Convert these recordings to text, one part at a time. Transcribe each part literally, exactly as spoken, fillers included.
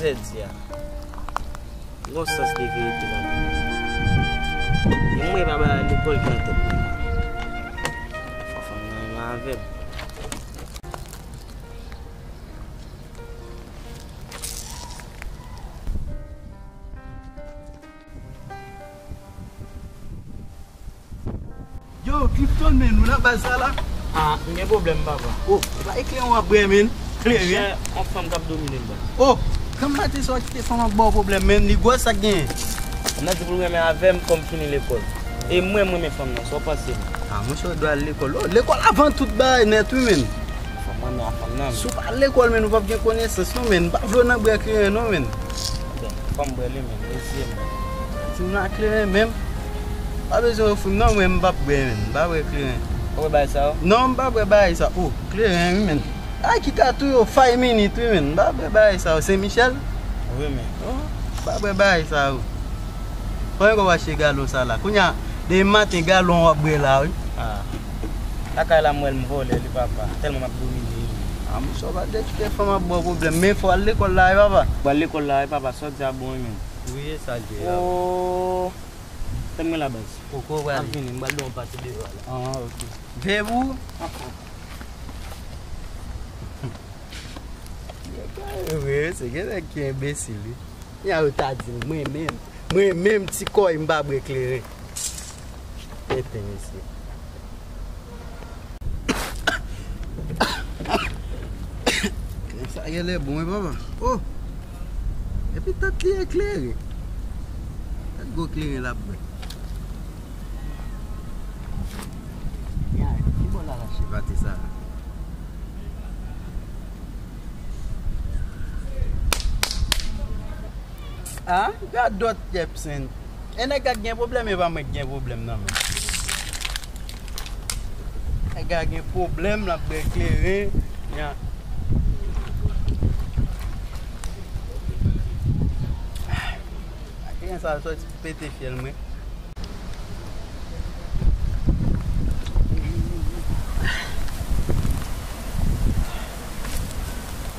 Jodi a, m gon sans de verite la. E mwen pa bay lekòl ki nan tèt mwen la. Fò fanm nan renmen avè m. Yo, Clifton, men, nou nan baz sa la? Ah, m gen pwoblèm, papa. Oh, e pa ekleren w ap bwè, men. Kleren. Monchè, yon fanm k ap domine m, papa. Oh, kanm maten sa w kite fanm ap ba w pwoblèm, men. Li gwòs, sa k genyen? Fanm nan di pou l renmen avè m, fò m fini lekòl. E mwen, m renmen fanm nan, sa w panse, men? Ah, monchè, w dwe al lekòl. Oh, lekòl avan tout bagay nèt, wi, men. Fò m renmen a fanm nan, men. Si w pa al lekòl, men, ou p ap gen konesans, non, men. M pa vle w nan bwè kleren, non, men. Bon, fò m bwè li, men. Mesye, men. Timoun nan kleren menm. Pa bezwen ofri m non, mwen m p ap bwè, men. M pa bwè kleren. Ou bwè bagay sa yo? Non, m pa bwè bagay sa. Oh, kleren, wi, men. Ay, ki ka touye w five minutes, wi, men. M pa bwè bagay sa yo. Sen Michel? Wi, men. Oh, m pa bwè bagay sa yo. Konbyen kòb w achte galon sa la? Kounye a, depi maten, galon w ap bwè la, wi. Ah. Lakay la, m wè l, m vòlè li, papa. Tèlman m ap domine li. Ah, monchè, w pa dwe kite fanm ap ba w pwoblèm. Men fò w al lekòl la, wi, papa. Ou al lekòl la, wi, papa. Sa w di a bon, wi, men. Wi, e sa l ye a. Oh. Tann mwen la, baz. Poko prale. M ap vini, m pral di yon pase deyò a la. Ah, ok. Veye pou ou. Ankò. Wi, se gen nèg ki enbesil, wi. Kounye a yo ta di m, mwen menm, mwen menm, ti kòy, m pa bwè kleren. Tenten, mesye. Kleren sa genlè bon, wi, papa. Oh! Epi tèt li eklere. Tèt gwo kleren l ap bwè. Ya, ki bò l al achte pate sa a? Ah, gad dòt Jepsen. E nèg la gen pwoblèm, e pa mwen ki gen pwoblèm nan, men. Nèg la gen pwoblèm, l ap bwè kleren. Ya. Kleren sa soti pou pete fyèl mwen.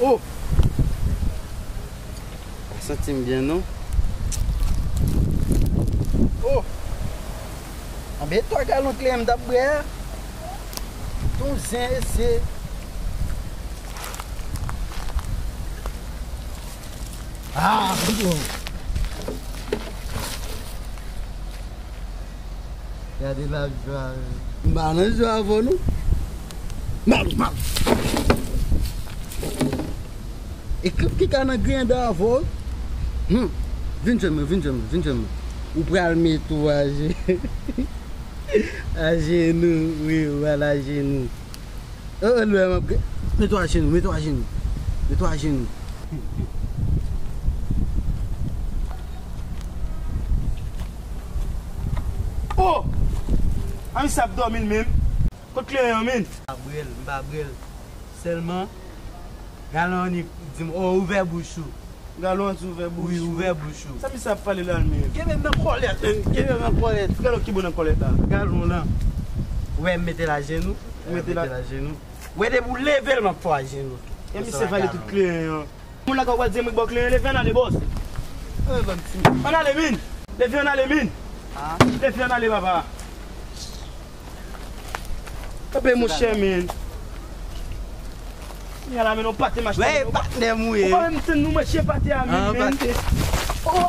Oh! Pa santi m byen, non. Oh! Anben twa galon kleren m t ap bwè a. Ton zen esye. Ah, bon. Gade la jwa. M pa nan jwa avè w, non. Mal, mal. E kap ki ka nan griyen dan avè w. Hmm. Vin jwenn mwen, vin jwenn mwen, vin jwenn mwen. Ou pral met ou aje-, ajenou, wi, ou pral ajenou. Oh, oh, lè m ap gre-, met ou ajenou, met ou ajenou. Met ou ajenou. Oh! A misye ap dòmi l menm. Kot kleren an, men? M pa bwè l, m pa bwè l. Sèlman, galon an ni di m, oh, ouvè bouch ou. Galon an di ouvè bouch ou. Wi, ouvè bouch ou. Sa misye ap pale la, men? Kenbe m nan kòlèt, men. Kenbe m nan kòlèt. Galon ki bò nan kòlèt la? Galon lan. Ou wè m mete l ajenou? Ou mete l ajenou. Ou wè depi w leve l, m ap fè w ajenou tou. E misye vale tout kleren an. Moun la ka w pral di m wi bò kleren, leve ann ale, bòs. Ann ale, min. Leve ann ale, min. Leve ann ale, papa. Kanpe, monchè, men. Kounye a la, men, yon pate m achte. Wè, patnè m ou ye. Ou pa menm tann nou manje pate a, men, men. Oh!